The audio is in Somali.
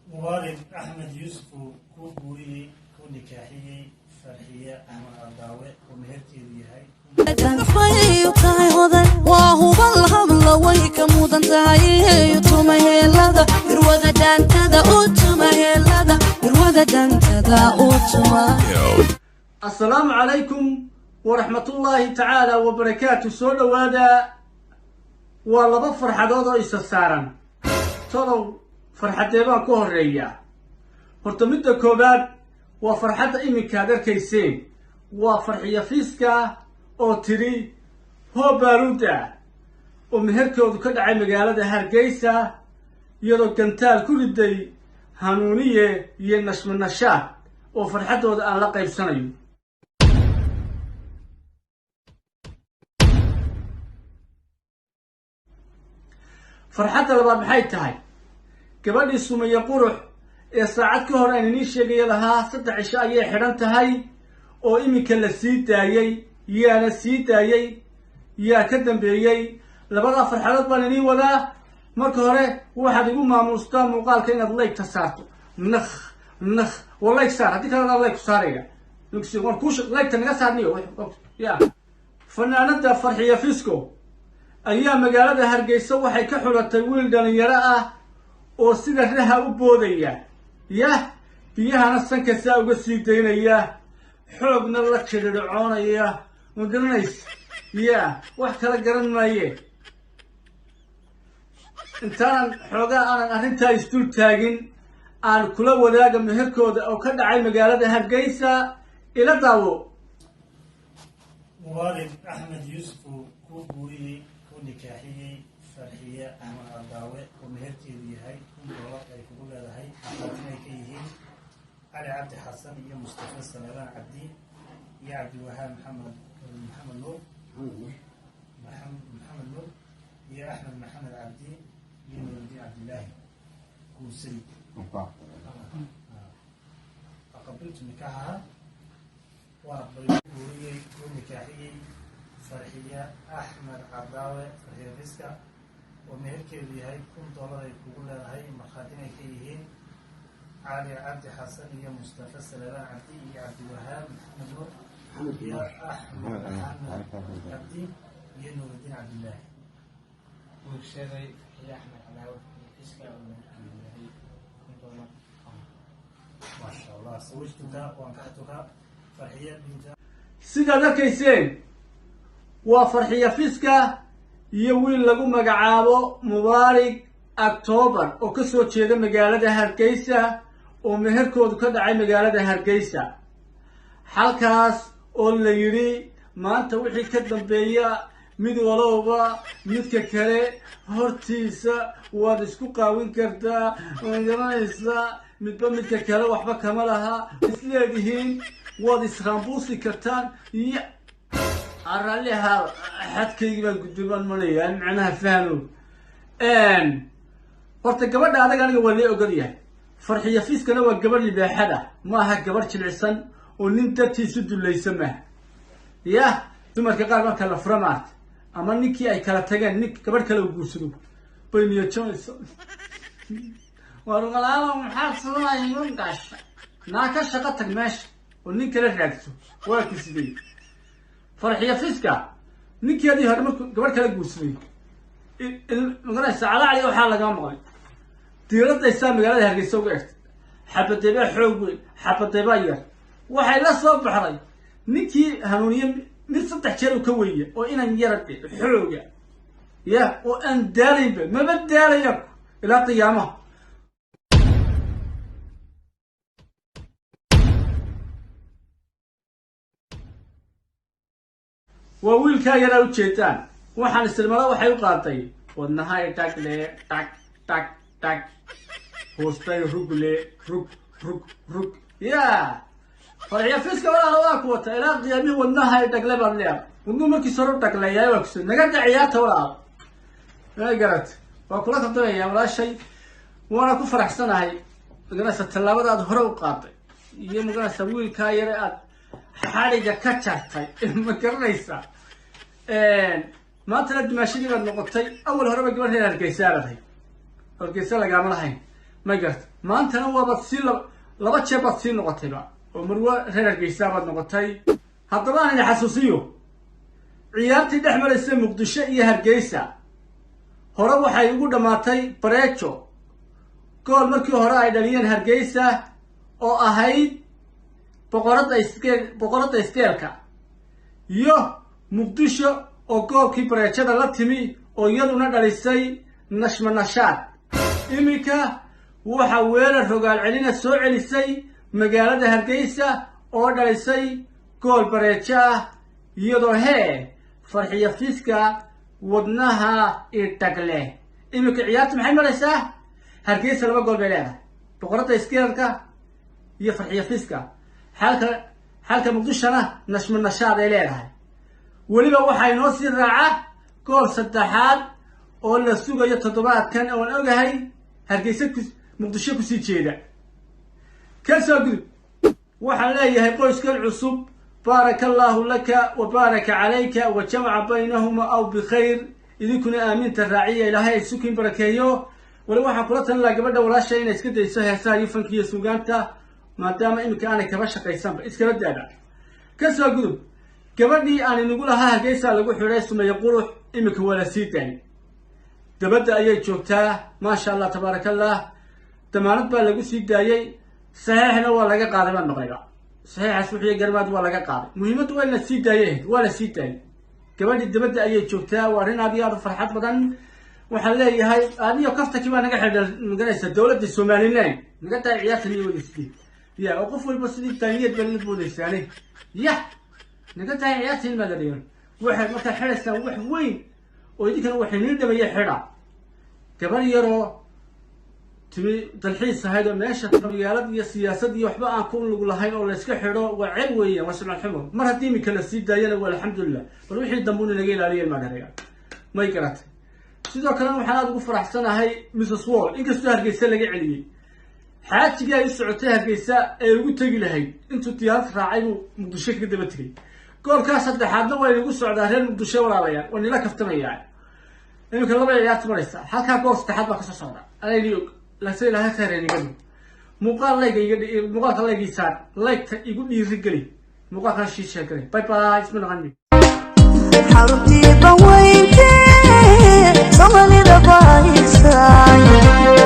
Mubaarak Axmed Yuusuf uu ku guuriyey, ku nikaaxiyey Farxiye Axmed Cadaawe oo meherkeedu yahay Tahay hodan waa hubal, habla way ka mudan tahay. Tuma heelada irwada dhaantada u tuma, heelada irwada dhaantada u tuma. Asalaamu calaykum waraxmatullaahi tacaala wabarakaatu. Soo dhowaada. Waa laba farxadood oo isa saaran. Tolow farxadee baan ku horeeyaa? Horta midda koowaad waa farxadda iminka ad arkayseen, waa Farxiya Fiiska oo tidhi hoo baaruuda, oo meherkoodu ka dhacay magaalada Hargeysa, iyadoo gantaal ku riday Hanuuniye iyo Nashma Nashaad, oo farxaddooda aan la qaybsanayo. Farxadda labaad maxay tahay? Gabadhii Sumaye Qurux ee saacad ka hor aan inii sheegaya lahaa 3 cisho ayay xidhan tahay, oo iminka la sii daayey. Yaana sii daayey? Yaa ka dambeeyey? Labadaa farxadood baan inii wadaa. Marka hore waxaad igu maamuustaa muuqaalka inaad like-ta saarto. Nakh nakh, waa like saar, haddii kalena like ku saaraya. Waan kuusha like-ta naga saarniyo. Ya fanaanada Farxiya Fisco ayaa magaalada Hargeysa waxay ka xulatay wiil dhalinyaro ah oo sida raha u boodaya, yah, biyahana sanka saa uga sii daynaya, xoogna la jiridhicoonaya. Ma garanaysa? Ya wax kala garan maaye. Intaanan xoogaa aanan arrintaa isdul taagin, aan kula wadaaga meherkooda oo ka dhacay magaalada Hargeysa. Ila daawo. Mubaarak Axmed Yuusuf uu ku guuriyey, ku nikaaxiyey Farxiye Axmed Cadaawe oo meherkeedu yahay $1000 ay kugu leedahay, markhaatina ay ka yihiin Cali Cabdi Xasan iyo Mustafa Saleebaan Cabdi iyo Cabdiwahaab Maxamed, Maxamed Nuur, Maxamed Nuur iyo Axmed Maxamed Cabdi iyo Nuruddin Cabdilaahi. Guursay, aqabiltu nikaaxaha, waan aqbalay. Guuriyey, ku nikaaxiyey Farxiye Axmed Cadaawe, Farxiye Fiska, oo meherkeedu yahay $1000 ay kugu leedahay, markhaatina ay ka yihiin Cali Cabdi Xasan iyo Mustafa Saleebaan Cabdi iyo Cabdiwahaab Maxamed Nuur iyo Axmed Maxamed Cabdi iyo Nuuruddin Cabdilaahi. Guursaday Farxiye Axmed Cadaawe, Farxiye Fiska, oo meherkeedu yahay $1000. Maasha Allah. Sawijtuka, waan kaxtuka, Farxiye binta Sidaad arkayseen, waa Farxiya Fiska iyo wiil lagu magacaabo Mubaarig October oo ka soo jeeda magaalada Hargeysa, oo meherkoodu ka dhacay magaalada Hargeysa, halkaas oo la yidhi maanta wixii ka dambeeya mid walowba midka kale hortiisa waad isku qaawin kartaa, waad garanaysaa, midba midka kale waxba kama laha, isleedihiin waad israambuusi kartaan. Iyo araliha xadkaygii baan gudbay baan manayaa. Macnaha fahmo. Horta gabadha adag aniga waa lee ogol yahay. Farxiya Fiiskana waa gabadh libaaxada, ma aha gabadh jilicsan oo nin dartiisu dulaysa maaha. Yah, dumarka qaar marka la fura maarta ama ninkii ay kala tageen, nin gabadh kale u guursado, bay niyajamaysa. Warqalaalo, maxaad samayay gasha? Naa ka shaqo tag meesha oo nin kala raadso. Waa ku sidee Farxiya Fiska ninkeedii hore markuu gabadh kala guursaday, maganaysa calacali waxaa lagama maqlay. Diiradaysaa magaalada Hargeysa uga egtay, xabadeebaa xoog weyn, xabadeebaa yar. Waxay la soo baxday ninkii Hanuuniye mid 3 jeer uu ka weeye, oo inan yarade xooga ya oo aan daalaynba, maba daalaya ilaa qiyaamaha. Waa wiilkaa yaraa ujeedaan. Waxaan istilmada waxay u qaaday wadnahay tagle tag tag tag, hoostay rugle rug rug rug. Ya Farxiya Fiska, walaala, waa ku wata ilaa qiyaamihii. Wadnahay dhagle baad leedahay, wadnuhu markiis hore u dhagleeyaay. Waa kuso naga da ciyaarta, walaal, ma garat? Waa kula kabdamaya walaashay, waana ku faraxsanahay, maganaysa, tallaabada aad hore u qaaday iyo, maganaysa, wiilkaa yare aad xadhiga ka jartay, ma garanaysaa? Maantana dimaashadii baad noqotay. Awal horeba gabadh reer Hargeysa baad hay, Hargeysa lagaama lahayn. Ma garta, maantana waabaad sii laba jeer baad sii noqotayba oo marwo reer Hargeysa baad noqotay. Haddaba aan idin xasuusiyo ciyaartii dhex maraysa Muqdisho iyo Hargeysa. Hore waxay ugu dhammaatay bareejo, gool markii hore ay dhaliyeen Hargeysa oo ahayd Boqoradda Isgeel, Boqoradda Isteelka, iyo Muqdisho oo goolkii bareejada la timi oo iyaduna dhalisay Nashma Nashaad. Iminka waxa weerar rogaal celina soo celisay magaalada Hargeysa oo dhalisay gool bareejo ah, iyadoo hee Farxiyo Fiska wadnaha idhag leh. Iminka ciyaarta maxay maraysaa? Hargeysa 2 gool bay leedahay, Boqoradda Iskeelka iyo Farxiyo Fiska, xalka Muqdishona Nashma Nashaad ay leedahay. Weliba waxaa inoo sii raaca gool saddexaad oo la sugayo toddobaadkan, oon ogahay Hargeysa ku Muqdisho kusii jeeda. Ka soo gudub, waxaan leeyahay qoyskan cusub baaraka allaahu laka wa baaraka calayka wa jamaca baynahuma aw bikhayr. Idinkuna aaminta raaciya, Ilaahay isukin barakeeyo. Wali waxaan kula talin lahaa gabadha walaasha inay iska dayso heesaha iyo fanka iyo suugaanta, maadaama iminka aanay kaba shaqaysanba, iskaba daada. Ka soo gudub, gabadhii aan inagu lahaa Hargeysa lagu xidhay, Sumeeye Qurux, iminka waa la sii daayay, dabadda ayay joogtaa. Maasha Allah, tabaaraka Allah, damaanad baa lagu sii daayey, saxiixna waa laga qaaday baan maqlayba. Saxiixaas wuxuu garmaad waa laga qaaday. Muhiimaddu waa in la sii daayay, waa la sii daayay gabadhii, dabadda ayay joogtaa. Waa arrin aad iyo aad u farxad badan. Waxaan leeyahay adiyo kaftakii baa naga xidhan, maganaysa dowladda Somaliland naga tahay ciyaartan iyo wadaysidii ya, oo qof walba sidii daaniyad baa la boodaysaane ya naga tahay ciyaartan maada dhigan. Waxay markaa xidhaysaan wax weyn oo idinkana waxay nii dhamaya xidha gabar yaroo timi dalxiis ahayd oo meesha magaalad iyo siyaasad iyo waxba aan ku lug lahayn oo layska xidho, waa ceeb weeyaan, waa sumcad xumo. Mar haddii iminka la sii daayana waa alxamdulilah, bal wixii dambe una naga ilaaliyeen maadhareya, may garatay? Sidoo kalena waxaan aada ugu faraxsanahay Mrs Wall, inkastoo Hargeysa laga celiyey, xaajigii ay u socotay Hargeysa ee ugu tegi lahayd intuu diyaarad raacay buu Muqdisho kaga daba tegay. Goolkaa saddexaadna waa inagu socdaa, reer Muqdisho walaalayaal, waa nila kaftamayaa. Iminka laba ciyaarta maraysa, halkaa gool saddexaad baa kasoo socda, anayni og lase. Ilaahay khayr inaga dhig. Muuqaal layga iga, muuqaalka laygii saar, laygta igu dhiiri geli, muuqaalkana shii sheegalay. Bye bye, isma naqani. Xaruntii banweyntee Soomaalida bahaysay.